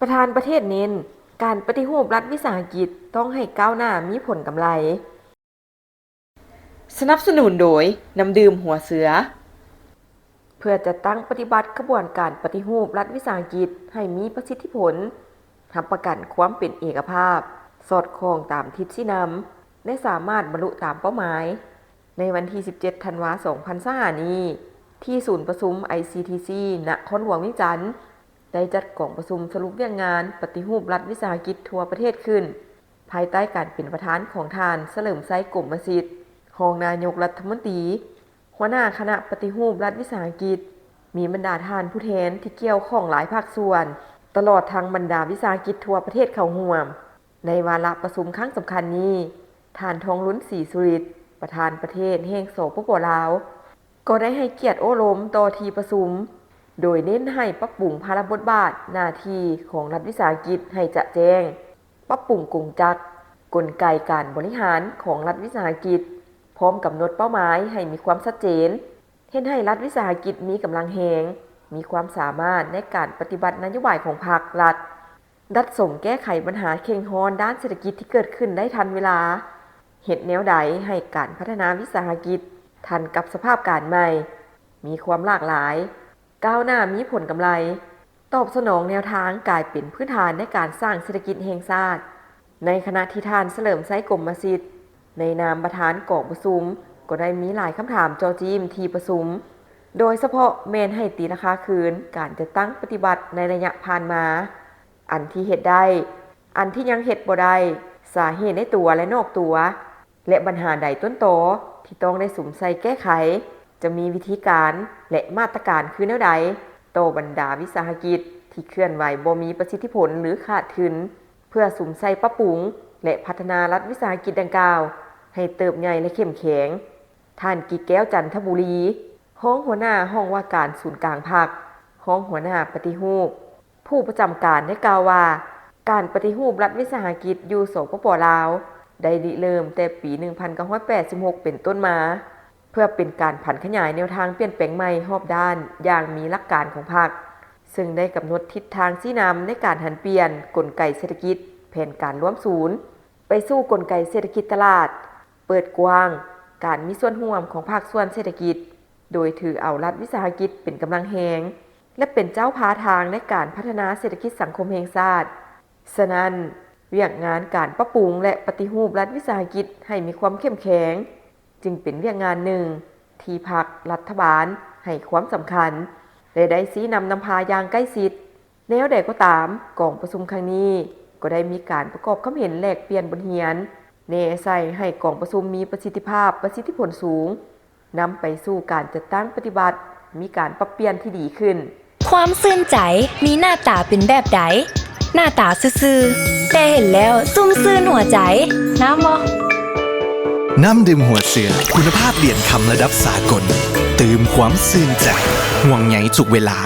ປະທານປະເທດເນັ້ນ, ການປະຕິຮູບລັດວິສາຫະກິດຕ້ອງໃຫ້ກ້າວໜ້າມີຜົນກຳໄລ. ສະໜັບສະໜູນໂດຍ ນ້ຳດື່ມຫົວເສືອ. ເພື່ອຈັດຕັ້ງປະຕິບັດຂະບວນການປະຕິຮູບລັດວິສາຫະກິດໃຫ້ມີປະສິດທິຜົນ, ຮັບປະກັນຄວາມເປັນເອກະພາບ, ສອດຄ່ອງຕາມທິດຊີ້ນຳ ແລະ ສາມາດບັນລຸຕາມເປົ້າໝາຍ, ໃນວັນທີສິບເຈັດ ທັນວາ ສອງພັນຊາວຫ້ານີ້, ທີ່ສູນປະຊຸມ ໄອຊີທີຊີ ນະຄອນຫຼວງວຽງຈັນ ໄດ້ຈັດກອງປະຊຸມສະຫຼຸບວຽກງານປະຕິຮູບລັດວິສາຫະກິດທົ່ວປະເທດຂຶ້ນ, ພາຍໃຕ້ການເປັນປະທານຂອງທ່ານ ສະເຫຼີມໄຊ ກົມມະສິດ, ຮອງນາຍົກລັດຖະມົນຕີ, ຫົວໜ້າຄະນະປະຕິຮູບລັດວິສາຫະກິດ, ມີບັນດາທ່ານຜູ້ແທນທີ່ກ່ຽວຂ້ອງຫຼາຍພາກສ່ວນ, ຕະຫຼອດທັງບັນດາວິສາຫະກິດທົ່ວປະເທດເຂົ້າຮ່ວມ. ໃນວາລະປະຊຸມຄັ້ງສຳຄັນນີ້, ທ່ານ ທອງລຸນ ສີສຸລິດ ປະທານປະເທດແຫ່ງ ສປປ ລາວ ກໍໄດ້ໃຫ້ກຽດໂອ້ລົມຕໍ່ທີ່ປະຊຸມ, ໂດຍເນັ້ນໃຫ້ປັບປຸງພາລະບົດບາດໜ້າທີ່ຂອງລັດວິສາຫະກິດໃຫ້ຈະແຈ້ງ, ປັບປຸງກົງຈັກ, ກົນໄກການບໍລິຫານຂອງລັດວິສາຫະກິດ, ພ້ອມກຳນົດເປົ້າໝາຍໃຫ້ມີຄວາມຊັດເຈນ, ເຮັດໃຫ້ລັດວິສາຫະກິດມີກຳລັງແຮງ, ມີຄວາມສາມາດໃນການປະຕິບັດນະໂຍບາຍຂອງພັກລັດ, ດັດສົມແກ້ໄຂບັນຫາເຄັ່ງຮ້ອນດ້ານເສດຖະກິດທີ່ເກີດຂຶ້ນໄດ້ທັນເວລາ, ເຮັດແນວໃດໃຫ້ການພັດທະນາວິສາຫະກິດທັນກັບສະພາບການໃໝ່, ມີຄວາມຫຼາກຫຼາຍ, ກ້າວໜ້າມີຜົນກຳໄລ, ຕອບສະໜອງແນວທາງກາຍເປັນພື້ນຖານໃນການສ້າງເສດຖະກິດແຫ່ງຊາດ. ໃນຂະນະທີ່ທ່ານ ສະເຫຼີມໄຊ ກົມມະສິດ ໃນນາມປະທານກອງປະຊຸມ ກໍໄດ້ມີຫຼາຍຄຳຖາມເຈາະຈີ້ມທີ່ປະຊຸມ, ໂດຍສະເພາະແມ່ນໃຫ້ຕີລາຄາຄືນການຈັດຕັ້ງປະຕິບັດໃນໄລຍະຜ່ານມາ, ອັນທີ່ເຮັດໄດ້, ອັນທີ່ຍັງເຮັດບໍ່ໄດ້, ສາເຫດໃນຕົວ ແລະ ນອກຕົວ, ແລະ ບັນຫາໃດຕົ້ນຕໍທີ່ຕ້ອງໄດ້ສຸມໃສ່ແກ້ໄຂ, ຈະມີວິທີການ ແລະ ມາດຕະການຄືແນວໃດຕໍ່ບັນດາວິສາຫະກິດທີ່ເຄື່ອນໄຫວບໍ່ມີປະສິດທິຜົນ ຫຼື ຂາດທຶນ, ເພື່ອສຸມໃສ່ປັບປຸງ ແລະ ພັດທະນາລັດວິສາຫະກິດດັ່ງກ່າວໃຫ້ເຕີບໃຫຍ່ ແລະ ເຂັ້ມແຂງ. ທ່ານ ກິດແກ້ວ ຈັນທະບູລີ, ຮອງຫົວໜ້າຫ້ອງວ່າການສູນກາງພັກ, ຮອງຫົວໜ້າປະຕິຮູບ, ຜູ້ປະຈຳການໄດ້ກ່າວວ່າ, ການປະຕິຮູບລັດວິສາຫະກິດຢູ່ ສປປ ລາວ ໄດ້ລິເລີ່ມແຕ່ປີໜຶ່ງພັນເກົ້າຮ້ອຍແປດສິບຫົກເປັນຕົ້ນມາ, ເພື່ອເປັນການຜັນຂະຫຍາຍແນວທາງປ່ຽນແປງໃໝ່ຮອບດ້ານຢ່າງມີຫຼັກການຂອງພັກ, ເຊິ່ງໄດ້ກຳນົດທິດທາງຊີ້ນຳໃນການຫັນປ່ຽນກົນໄກເສດຖະກິດ, ແຜນການລວມສູນ ໄປສູ່ກົນໄກເສດຖະກິດຕະຫຼາດ, ເປີດກວ້າງການມີສ່ວນຮ່ວມຂອງພາກສ່ວນເສດຖະກິດ, ໂດຍຖືເອົາລັດວິສາຫະກິດເປັນກຳລັງແຮງ ແລະ ເປັນເຈົ້າພາທາງໃນການພັດທະນາເສດຖະກິດສັງຄົມແຫ່ງຊາດ. ສະນັ້ນ, ວຽກງານການປັບປຸງ ແລະ ປະຕິຮູບລັດວິສາຫະກິດໃຫ້ມີຄວາມເຂັ້ມແຂງ ຈຶ່ງເປັນວຽກງານໜຶ່ງທີ່ພັກ, ລັດຖະບານໃຫ້ຄວາມສຳຄັນ ແລະ ໄດ້ຊີ້ນຳນຳພາຢ່າງໃກ້ຊິດ. ແນວໃດກໍຕາມ, ກອງປະຊຸມຄັ້ງນີ້ກໍໄດ້ມີການປະກອບຄຳເຫັນແລກປ່ຽນບົດຮຽນ, ແນໃສ່ໃຫ້ກອງປະຊຸມມີປະສິດທິພາບ, ປະສິດທິຜົນສູງ, ນຳໄປສູ່ການຈັດຕັ້ງປະຕິບັດມີການປັບປ່ຽນທີ່ດີຂຶ້ນ. ຄວາມຊື່ນໃຈມີໜ້າຕາເປັນແບບໃດ? ໜ້າຕາຊື່ໆ ແຕ່ເຫັນແລ້ວຊຸ່ມຊື່ນຫົວໃຈ. ງາມບໍ່? ນ້ຳດື່ມຫົວເສືອ ຄຸນນະພາບຫຼຽນຄຳລະດັບສາກົນ ຕື່ມຄວາມຊື່ນໃຈ ຫ່ວງໃຍທຸກເວລາ.